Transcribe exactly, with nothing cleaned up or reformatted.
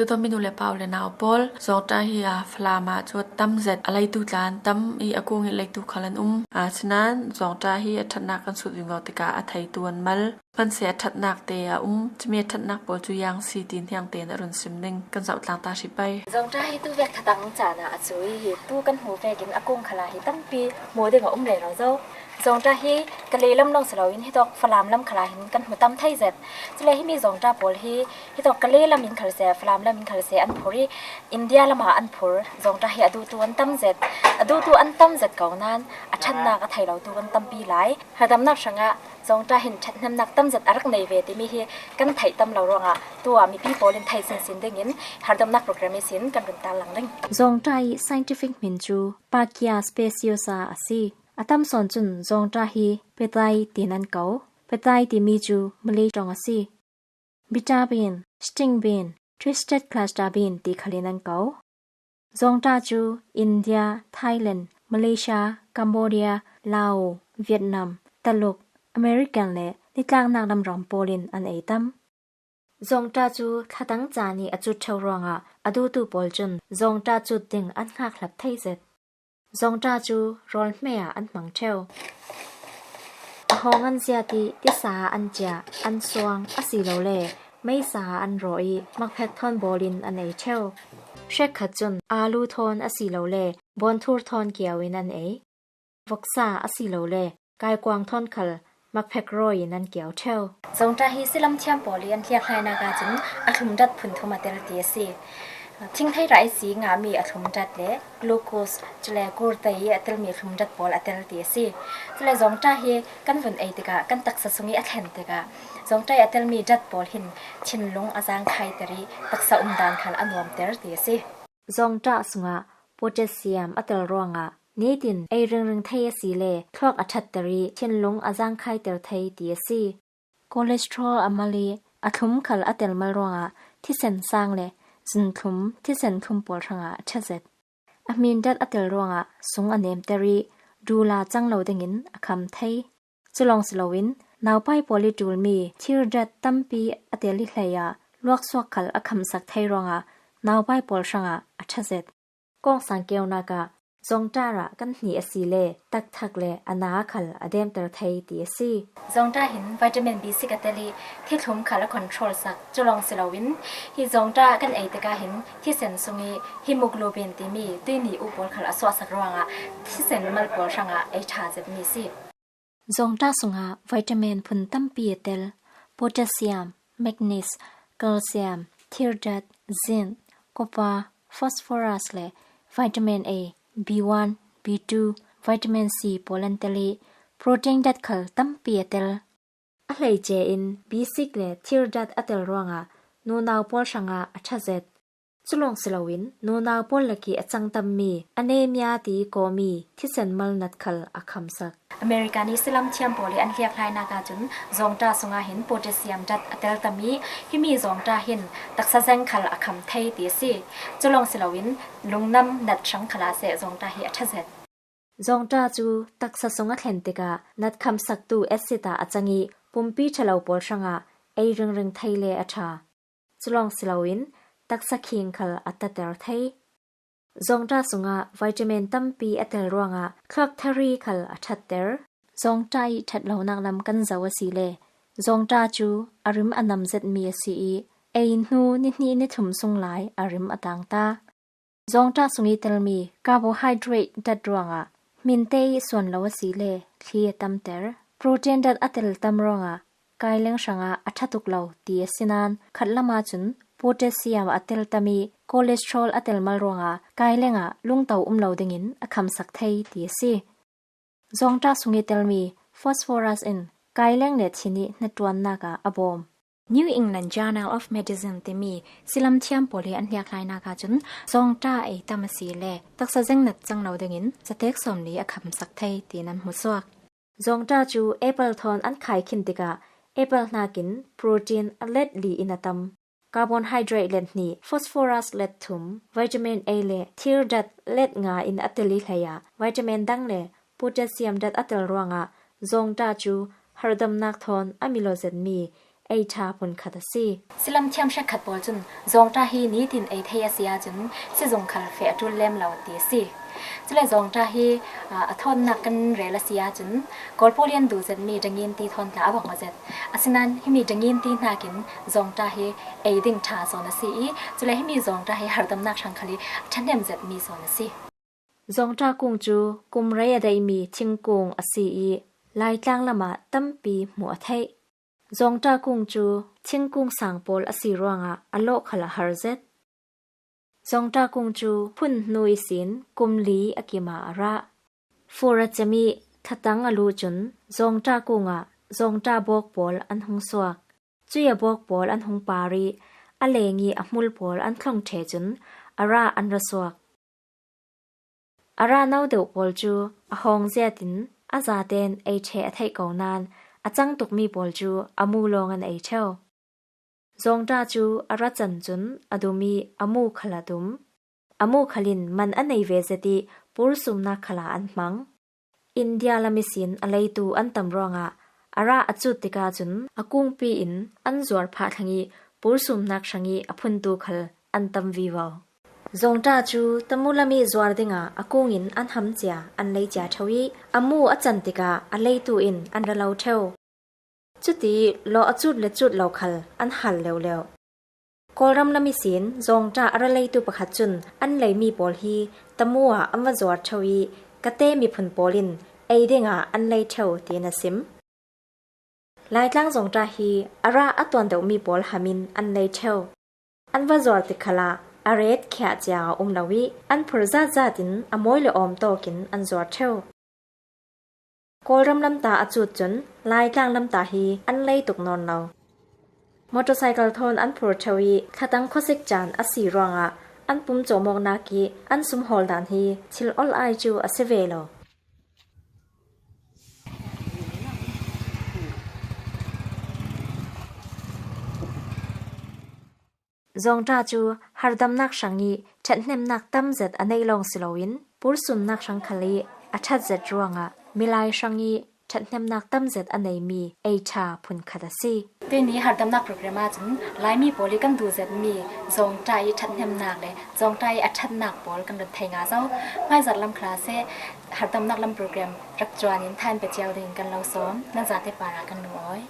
Tuta minu le pau le nau pawl, zawngṭa hi a Falam ah cu a tam zet, a leitu tla an tam i a kung i leitu khal an um. A sinan zawngṭa hi a ṭhatnak kan sut vingvo tikah a theitu an mal. Hmansi a ṭhatnak te a um. Cumi a ṭhatnak pawl cu yang si ti hniang tein a run sim ding kan zoh tlang ta hri pei. Zawngṭa hi tu vek thatang caan ah a cui hi tu kan hmu vekin a kung khalah hi tampi hmu ding a um rero zo. Zawngṭa hi Kalay lam lawng si loin hitawk Falam lam khalah hin kan hmu tam thei zet. Cule himi zawngṭa pawl hi hitawk Kalay lam in khal seh, Falam lam in khal seh an phur i India lamah an phur. Zawngṭa hi a duhtu an tam zet. A duhtu an tam zet ko nain a ṭhatnak a thei lotu kan tampi lai. Hardamnak hrangah zawngṭa hin ṭhathnemnak tam zet a rak nei ve timi hi kan theih tam lo ruangah tuah mipi pawl in thei sinsin dingin hardamnak program ihsin kan run tarlang ding. Zawngṭa i scientific hmin cu Parkia speciosa a si. A tam sawn cun zawngṭa hi petai tiin an ko. Petai timi cu Malay ṭawng a si. Bitter bean, sting bean, twisted cluster bean ti khalin an ko. Zawngṭa cu India, Thailand, Malaysia, Cambodia, Laos, Vietnam, Taluk, American le nitlaknak lam ram pawl in an ei tam. Zawngṭa cu thlatang caan i a cut ṭheu ruangah a duhtu pawl cun zawngṭa cut ding an hngak hlap thei zet. Zawngṭa cu rawl hme ah an hmang ṭheu. A hawng an ziat i tisa ah an ciah, an suang asilole meisa ah an rawh i makphek thawn bawl in an ei ṭheu. Hrekkhat cun alu thawn asilole bawnthur thawn kiau in an ei. Voksa asilole kaikuang thawn khal makphek rawi in an kiau ṭheu. Zawngṭa hi silam thiam pawl i an hliakhlainak ahcun a thlumdat phunthum a tel ti a si. Thingthei rah ihsi ngahmi a thlumdat le glucose, cule kurtei i a telmi thlumdat pawl a tel ti a si. Cule zawngṭa hi kan vun ei tikah, kan taksa sung i a thlen tikah, zawngṭa i a telmi dat pawl hin thinlung a zangkhaiter i taksa umdan khal a nuamter ti a si. Zawngṭah sungah potassium a tel ruangah nitin ei ringring thei a si le thluak a ṭhatter i thinlung a zangkhaiter thei ti a si. Cholesterol a mal i a thlum khal a tel mal ruangah thisen sang le zinthlum, thisen thlum pawl hrangah a ṭha zet. A hmindat a tel ruangah sung a nemter i dula cang lo dingin a kham thei. Cu lawng si loin, naupai pawl i ṭulmi thirdat tampi a tel i hlei ah luaksuak khal a khamsak thei ruangah naupai pawl hrangah a ṭha zet. Kawngsang keunak ah zawngṭah rah kan hnih a si le takthak le a na khal a demter thei ti a si. Zawngṭah hin vitamin B six a tel i thithlum khal a control sak. Cu lawng si loin, hi zawngṭah kan ei tikah hin thisen sung i hemoglobin timi tuihnih u pawl khal a suahsak ruangah thisen mal pawl hrangah ei ṭha zetmi a si. Zawngṭah sungah vitamin phun tampi a tel. Potassium, magnesium, calcium, thirdat, zinc, copper, phosphorus le vitamin A, B one, B two, vitamin C pawl an tel i protein dat khal tampi a tel. A hleice in B six le thirdat a tel ruangah nunau pawl hrangah a ṭha zet. Cu lawng si loin, nunau pawl lak i a cang tammi anemia ti i kawmi thisen mal nat khal a khamsak. American i silam thiam pawl i an hliakhlainak ahcun zawngṭah sungah hin potassium dat a tel tam i, himi zawngṭah hin taksa zeng khal a kham thei ti a si. Cu lawng si loin, lungnam nat hrang khalah seh zawngṭah hi a ṭha zet. Zawngṭah cu taksa sung a thlen tikah nat khamsaktu acid ah a cang i pumpi ṭhalo pawl hrangah ei ringring thei le a ṭha. Cu lawng si loin taksa khing khal a tater thei. Zawngṭah sungah vitamin tampi a tel ruangah thluak thari khal a ṭhatter. Zawngṭah i ṭhat lonak lam kan zoh a si le zawngṭah cu a rim a nam zetmi a si i ei hnu nihnih nithum sung lai a rim a tang ta. Zawngṭah sung i telmi carbohydrate dat ruangah hminte i suan lo a si le thli a tamter. Protein dat a tel tam ruangah kaileng hrangah a ṭha tuk lo ti a si nain khat lam ahcun potassium a tel tam i cholesterol a tel mal ruangah kaileng ah lungto um lo dingin a khamsak thei ti a si. Zawngṭah sung i telmi phosphorus in kaileng le thin i hnaṭuannak ah a bawm. New England Journal of Medicine timi silam thiam pawl i an hliakhlainak ahcun zawngṭah ei tam a si le taksa zengnat cang lo dingin catek sawmli a khamsak thei tiin an hmusuak. Zawngṭah cu apple thawn an khai khin tikah apple hnakin protein a let li in a tam. Carbohydrate let hnih, phosphorus let thum, vitamin A le thirdat let nga in a tel i hlei ah vitamin dang le potassium dat a tel ruangah zawngṭah cu harhdamnak thawn a milo zetmi ei ṭha phun khat a si. Silam thiam hrekkhat pawl cun zawngṭa hi nitin ei thei a si ahcun sizung khal feh a ṭul lem lo ti a si. Cule zawngṭa hi, aa, a thawnnak kan rel a si ahcun Kawl pawl i an duh zetmi dangin ti thawn tla a bang aw zet. Asinain himi dangin ti hnakin zawngṭa hi ei ding ṭha zawn a si i, cule himi zawngṭa hi hardamnak hrang khal i a ṭhahnem zetmi zawn a si. Zawngṭa kung cu kum rei a daihmi thingkung a si i, Laitlang lamah tampi hmuh a theih. Zawngṭa kung cu thingkung sang pawl a si ruangah a lawh khal a har zet. Zawngṭa kung cu phun hnu ihsin kum li a kim ah a rah. Fur a cem i thatang a luh cun zawngṭa kungah zawngṭa bawk pawl an hung suak. Cui a bawk pawl an hung par i a leng i a hmul pawl an thlong ṭheh cun a rah an ra suak. A rah no deuh pawl cu a hawng ziatin a zaten ei ṭheh a theih ko nain a cang tukmi pawl cu a mu lawng an ei ṭheu. Zawngṭa cu a ra can cun a dum i a mu khal a dum. A mu khal in man a nei ve zet i pursumnak khal ah an hmang. India lam ihsin a leitu an tam ruangah a rah a cut tikah cun a kungpi in an zuar phah thlang i pursumnak hrang i a phuntu khal an tam vivo. Zawngṭa cu Tamu lam i zuar dingah a kung in an ham cia an lei cia ṭheu i a mu a can tikah a leitu in an ra lo ṭheu. Cuti lawh a cut le cut lo khal an hal leuleu. Kawlram lam ihsin zawngṭa a ra leitu pakhat cun an leimi pawl hi Tamu ah an va zuar ṭheu i kate miphun pawl in ei dingah an lei ṭheu tiin a sim. Laitlang zawngṭa hi a rah a tuan deuhmi pawl hamin an lei ṭheu. An va zuar tik khalah a ret khiah cia a um lo i an phur zatzat in a mawi le awm tawkin an zuar ṭheu. Kawlram lamta a cut cun Laitlang lamta hi an lei tuk nawn lo. Motorcycle thawn an phur ṭheu i thatang khuasik caan a si ruangah an pum cawmawknak i an sumhawl dan hi thil ol ai cu a si ve lo. Zawngṭa cu hardamnak hrang i ṭhathnemnak tam zet a neih lawng si loin pursumnak hrang khal i a ṭhat zet ruangah milai hrang i ṭhathnemnak tam zet a neimi ei ṭha phun khat a si. Tuihni hardamnak program ahcun Laimi pawl i kan duh zetmi zawngṭa i ṭhathnemnak le zawngṭa i a ṭhatnak pawl kan rat thei nga zo. Hmaizarh lam khal ah seh hardamnak lam program rak cuan in thain pe cio dingin kan lo sawm. Nan zate parah kan lungawi.